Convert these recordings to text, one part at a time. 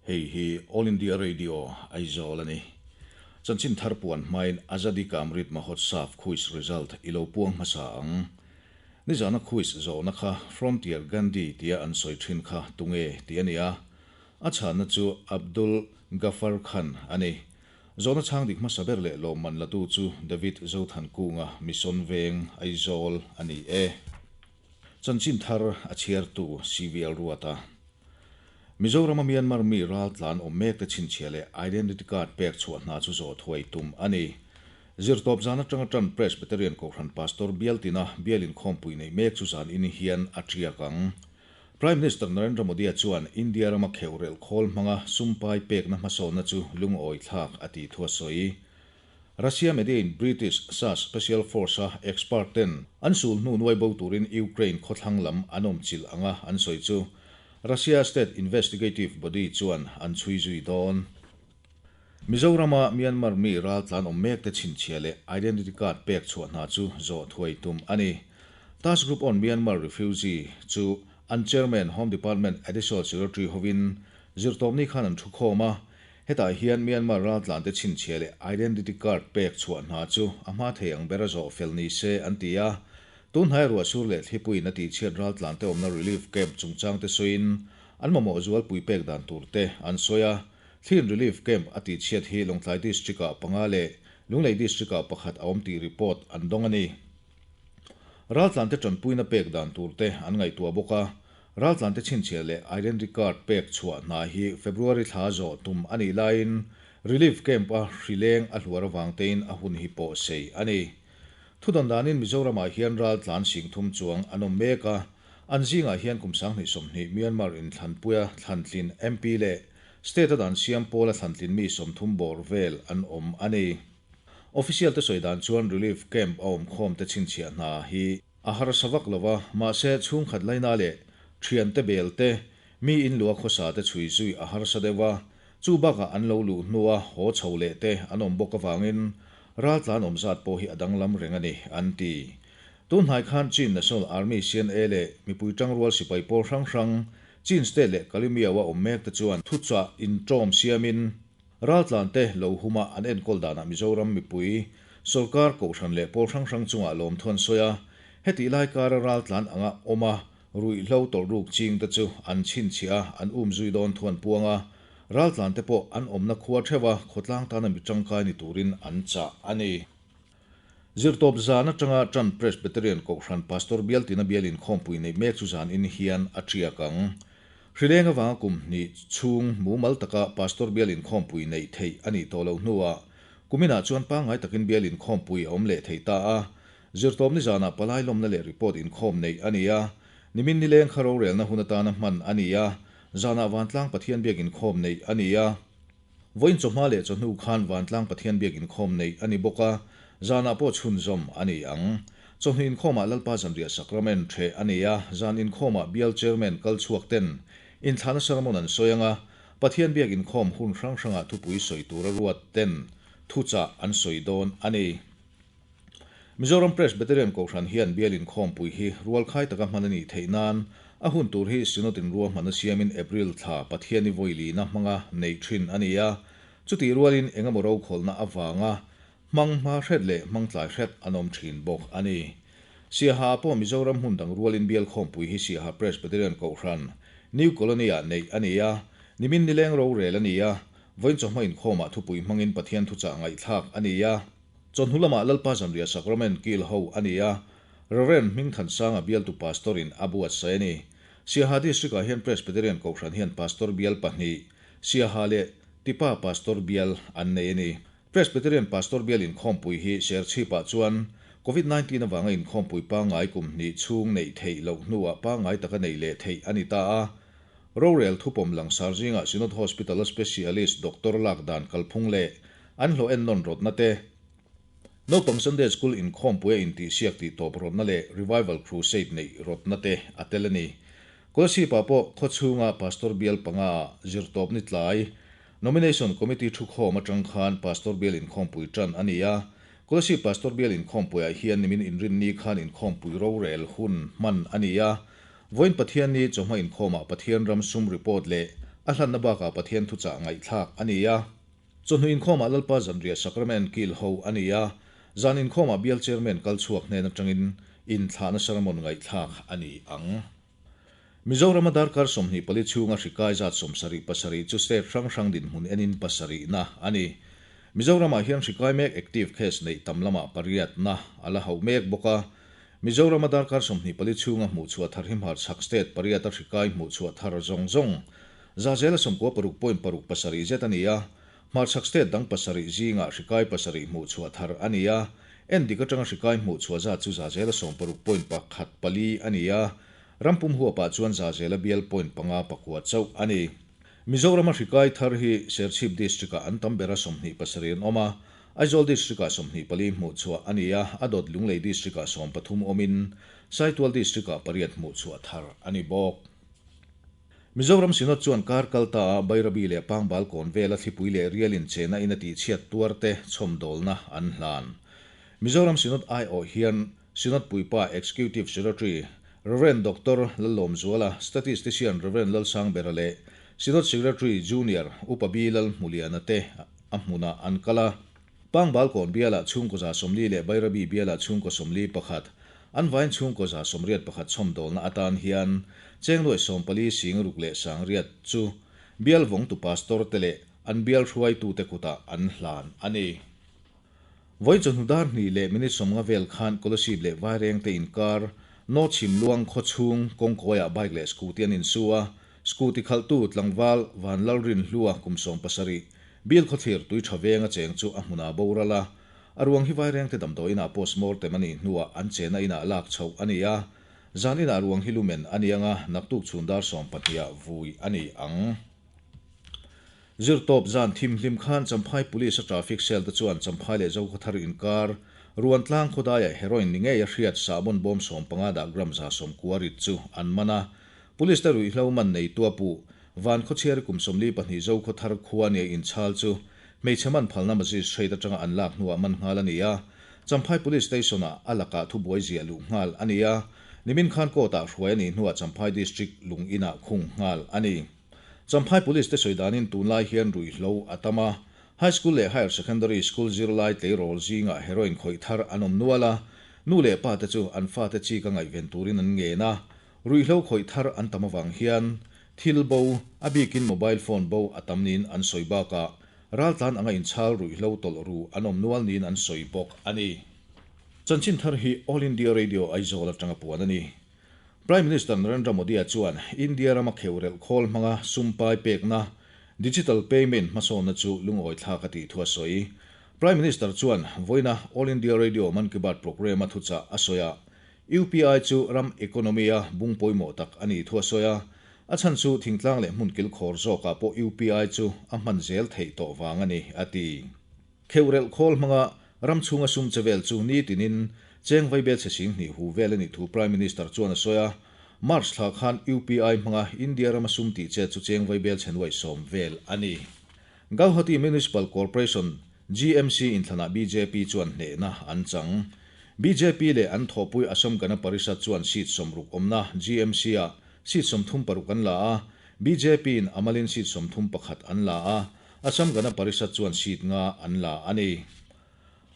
Hei hi All India Radio, Aizawl a ni. Chanchin thar puan hmain Azadi Ka Amrit Mahotsav quiz result i lo puang hmasa ang. Nizana quiz zawhna kha Frontier Gandhi tia an sawi thin kha tunge tih a ni a. A chhanna chu Abdul Ghaffar Khan a ni. Zawhna chhang dik hmasa ber leh lawmman latu chu David Zothankunga, Mission Veng, Aizawl a ni e. Chanchin thar a chhiartu CVL Ruata. Mizorama Myanmar mi raltlan awm mekte chhinchhiah leh identity card pek chhuah hna chu zawh thuai tum a ni. Zirtawp zan atanga tan Presbyterian Kohhran Pastor Bialtina bial inkhawmpui neih mek chu zan in hian a tiak ang. Prime Minister Narendra Modi-a chuan India rama kheuhrelh khawl hmanga sumpai pekna hmasawnna chu lungawi thlak a tih thu a sawi. Russia media in British sa Special Force-a expert ten an sul hnu nuai bo turin Ukraine khawthlang lam an awm chilh anga an sawi chu Russia State Investigative Body chuan an chhui zui dawn. Mizorama Myanmar mi raltlan awm mekte chhinchhiah leh identity card pek chhuah hna chu zawh thuai tum a ni. Task Group on Myanmar Refugee chu an Chairman Home Department Additional Secretary hovin Zirtawpni khan an thukhawm a, Hetah hian Myanmar raltlante chhinchhiah leh identity card pek chhuah hna chu a hma thei ang bera zawh fel ni se an ti a. Tunhnai ruahsur leh thlipuiin a tihchhiat raltlante awmna relief camp chungchangte sawiin an mamawh zualpui pek dan turte an sawi a. Thliin relief camp a tihchhiat hi Lawngtlai District-ah panga leh Lunglei District-ah pakhat a awm tih report an dawng a ni. Raltlante tanpuina pek dan turte an ngaihtuah bawk a. Raltlante chhinchhiah leh identity card pek chhuah hna hi February thla zawh tum a nih laiin Relief Camp-a hrileng a hluar avangtein a hun hi pawh sei a ni. Thudawn danin Mizoramah hian raltlan singthum chuang an awm mek a, an zingah hian kum 2020 Myanmar inthlanpuia thlantlin MP leh State-a dan siam pawla thlantlin mi 30 bawr vel an awm a ni. Official te sawi dan chuan Relief Camp a awmkhawm te chhinchhiah hna hi A harsa vak lo a, mahse chhungkhat laina leh thiante bel te, mi in lua khawsa te chhui zui a harsa deuh a, chu bakah an lo luh hnua haw chho leh te an awm bawk avangin raltlan awm zat pawh hi a danglam reng a ni, an ti. Tunhnai khan Chin National Army, CNA, leh mipui tangrual sipai pawl hrang hrang, Chin State leh Kalimiaua awm mek te chuan thuchah inṭawm siamin, Raltlan te lo huma an enkawl danah Mizoram mipui, sawrkar, kohhran leh pawl hrang hrang chungah lawmthu an sawi a. Hetih lai kara raltlan anga awm a, ruihhlo tawlhruk ching te chu an chhinchhiah a, an um zui dawn thu an puang a. Raltlan te pawh an awmna khua theuh a, khawtlang tana mi tangkai ni turin an chah a ni. Zirtawp zan atanga Tan Presbyterian Kohhran Pastor Bialtina bial inkhawmpui neih mek chu zan in hian a tiak ang. Hrileng avanga kum hnih chhung mumal taka Pastor bial inkhawmpui neih theih a nih tawh loh hnuah kuminah chuan pangngai takin bial inkhawmpui a awm leh thei ta a. Zirtawpni zanah palai lawmna leh report inkhawm neih a ni a. Nimin nileng kha rorelna hun atana hman a ni a. Zanah Vantlang Pathian biak inkhawm neih a ni a. Vawiin chawhma leh chawhnu khan Vantlang Pathian biak inkhawm neih a ni bawk a, zanah pawh chhunzawm a ni ang. Chawhnu inkhawmah Lalpa Zanriah Sakramen ṭheh a ni a, zan inkhawmah Bial Chairman kal chhuak ten inthlahna sermon an sawi ang a, Pathian biak inkhawm hun hrang hrangah thupui sawi tura ruat ten thuchah an sawi dawn a ni. Mizoram Presbyterian Kohhran hian bial inkhawmpui hi rualkhai taka hman a nih theih nan a hun tur hi Synod in ruahman a siamin April thla Pathiani vawilina hmanga neih thin a ni a, chutih rualin engemaw rokhawlhna avanga hmang hma hret leh hmang tlai hret an awm thin bawk a ni. Siaha ah pawh Mizoram hmun dang rualin bial khawmpui hi Siaha Presbyterian Kohhran, New Colony ah neih a ni a, nimin nileng rorel a ni a, vawiin chawhma inkhawmah thupui hmangin Pathian thuchah ngaihthlak a ni a. Chawhnu lamah Lalpa Zanriah Sacrament kil ho a ni a, Rev. Hmingthansanga bialtu Pastor in a buatsaih a ni. Siaha District ah hian Presbyterian Kohhran hian Pastor bial pahnih, Siaha leh Tipa Pastor bial an nei a ni. Presbyterian Pastor bial inkhawmpui hi Serchhip ah chuan Covid 19 avanga inkhawmpui pangngai kum hnih chhung neih theih loh hnuah pangngai taka neih leh theih a ni ta a. Rorel thupawm langsar zingah Synod Hospital a Specialist Doctor lak dan kalphung leh An hlawh en nawn rawtna te, Naupang Sunday School inkhawmpuia intihsiak tih tawp rawtna leh Revival Crusade neih rawtna te a tel a ni. Kolasib-ah pawh khawchhunga Pastor bial panga ah zirtawpni tlai Nomination Committee thukhawm atang khan Pastor bial inkhawmpui tan a ni a. Kolasib Pastor bial inkhawmpuiah hian nimin inrinni khan inkhawmpui rorel hun hman a ni a. Vawiin Pathianni chawhma inkhawmah Pathian ram sum report leh a hlanna bakah Pathian thuchah ngaihthlak a ni a. Chawhnu inkhawmah Lalpa Zanriah Sacrament kil ho a ni a, zan inkhawmah Bial Chairman kal chhuak hnen atangin inthlahna sermon ngaihthlak a ni ang. Mizorama darkar 24 chhunga hri kai zat 77 chu state hrang hrang dinhmun enin pasarihna a ni. Mizoramah hian hri kai mek active case neih tam lamah pariatna a la hauh mek bawk a. Mizorama darkar 24 chhunga hmuhchhuah thar hi hmarchhak state pariata hri kai hmuhchhuah thar zawng zawng zazela 96.67 zet a ni a. Hmarchhak state dang pasarih zingah hri kai pasarih hmuhchhuah thar a ni a. Endik atanga hri kai hmuhchhuah zat chu zazela 60.14 a ni a. Rampum huapah chuan zazela bial point panga pakua chauh a ni. Mizorama hri kai thar hi Serchhip district-ah an tam bera 27 an awm a, Aizawl district-ah 24 hmuhchhuah a ni a, a dawt Lunglei district-ah 13 awmin Saitual district-ah pariat hmuhchhuah thar a ni bawk. Mizoram Synod chuan kar kal ta a Bairabi leh Pangbal kawn vela thlipui leh rialin chena in a tihchhiat tuarte chhawmdawlna an hlan. Mizoram Synod aiawh hian Synod puipa Executive Secretary Rev. Doctor Lallawmzuala, Statistician Rev. Lalsangbera leh Synod Secretary Junior Upa B. Lalhmuliana te a hmunah an kal a. Pangbal kawn bialah chhungkaw 40 leh Bairabi bialah chhungkaw 41, an vain chhungkaw 81 chhawmdawlna atan hian chengluai 14 sing ruk leh sangriat chu bial vawngtu pastor te leh an bial hruaitute kutah an hlan a ni. Vawi chawhnu dar hnih leh minute 50 vel khan Kolasib leh Vaireng te inkar North Chhimluang khaw chhung kawngkawiah bike leh scooty an insu a, scooty khalhtu tlangval Vanlalrin Hlua kum 17, Bial khawthlir tui tha venga cheng chu a hmunah boral a. A ruang hi Vaireng te damdawiinah postmortem a nih hnuah an chena inah lak chhoh a ni a. Zan inah ruang hi lumen a ni anga naktuk chhun dar 12ah vui a ni ang. Zirtawp zan thim hlim khan Champhai Police a traffic cell te chuan Champhai leh Zokhawthar inkar Ruantlang khawdaiah heroin ni ngei a hriat sahbawn bawm 15 dah gram 90 rit chu an man a. Police te ruihhlo man nei tua puh Van Khawchhiari kum 42 Zokhawthar khua nia inchhal chu hmeichhe man phalna magistrate atanga an lak hnuah man nghal a ni a. Champhai Police Station-ah a lakah thubuai ziah luh nghal a ni a. Nimin khan court-ah hruai a nih hnuah Champhai District lung inah khung nghal a ni. Champhai Police te sawi danin tunlai hian ruihhlo a tam a, High School leh Higher Secondary School zirlai tleirawl zingah heroin khawih thar an awm nual a, nu leh pa te chu an fate chi ka ngaihven turin an ngen a, ruihhlo khawih thar an tam avang hian thil bo, a bikin mobile phone bo a tam niin an sawi bakah raltlan anga inchhal ruihhlo tawlh ru an awm nual niin an sawi bawk a ni. Chanchin thar hi All India Radio Aizawl atanga puan a ni. Prime Minister Narendra Modi-a chuan India rama kheurelh khawl hmanga sumpai pekna, digital payment, hmasawnna chu lungawi thlak a tih thu a sawi. Prime Minister chuan vawiina All India Radio Mann Ki Baat programme-a thuchah a sawi a, UPI chu ram economy-a bung pawimawh tak a nih thu a sawi a, a chhan chu thingtlang leh hmun kilkhawr zawkah pawh UPI chu a hman zel theih tawh vang a ni, a ti. Kheurelh khawl hmanga ram chhunga sum che vel chu nitinin cheng vaibel chhe sing hnih hu vel a nih thu Prime Minister chuan a sawi a. March thla khan UPI hmanga India rama sum tih chet chu cheng vaibel chhe nuaih sawm vel a ni. Gauhati Municipal Corporation, GMC, inthlanah bjp chuan hnehna an chang. Bjp leh an thawhpui Assam Gana Parishad chuan seat 60 awmna GMC-ah seat 36 an la a, BJP-in amalin seat 31 an la a, Assam Gana Parishad chuan seat nga an la a ni.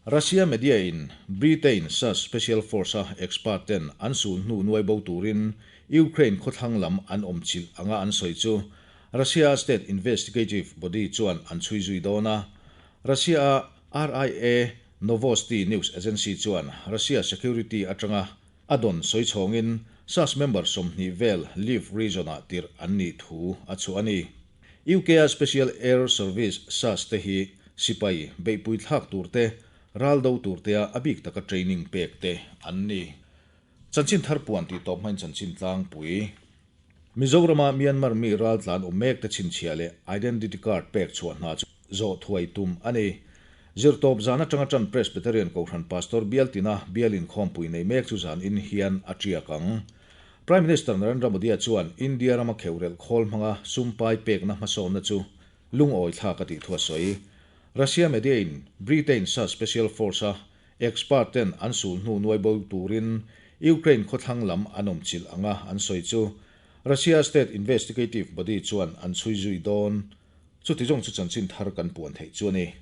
Russia media in Britain sa Special Force a expert ten an sul hnu nuai bo turin Ukraine khawthlang lam an awm chilh anga an sawi chu Russia State Investigative Body chuan an chhui zui dawn a. Russia a RIA Novosti news agency chuan Russia security atanga a dawn sawi chhawngin SAS member 20 vel Lviv region-ah tirh an nih thu a chhuah a ni. UK-a Special Air Service, SAS, te hi sipai beihpui thlak tur te, ral do tur tea a bik taka training pek te an ni. Chanchin thar puan tih tawp hmain chanchin tlangpui. Mizorama Myanmar mi ral tlan awm mek te chhinchhiah leh identity card pek chhuah hna chu zawh thuai tum a ni. Zirtawp zan atanga tan Presbyterian Kohhran Pastor Bialtina bial inkhawmpui nei mek chu zan in hian a tiak ang. Prime Minister Narendra Modi-a chuan India rama kheurelh khawl hmanga sumpai pekna hmasawnna chu lungawi thlak a tih thu a sawi. Russia media-in Britain sa Special Force-a expert ten an sul hnu nuai bo turin Ukraine khawthlang lam an awm chilh anga an sawi chu Russia state investigative body chuan an chhui zui dawn. Chuti zawng chu chanchin thar kan puan theih chu a ni.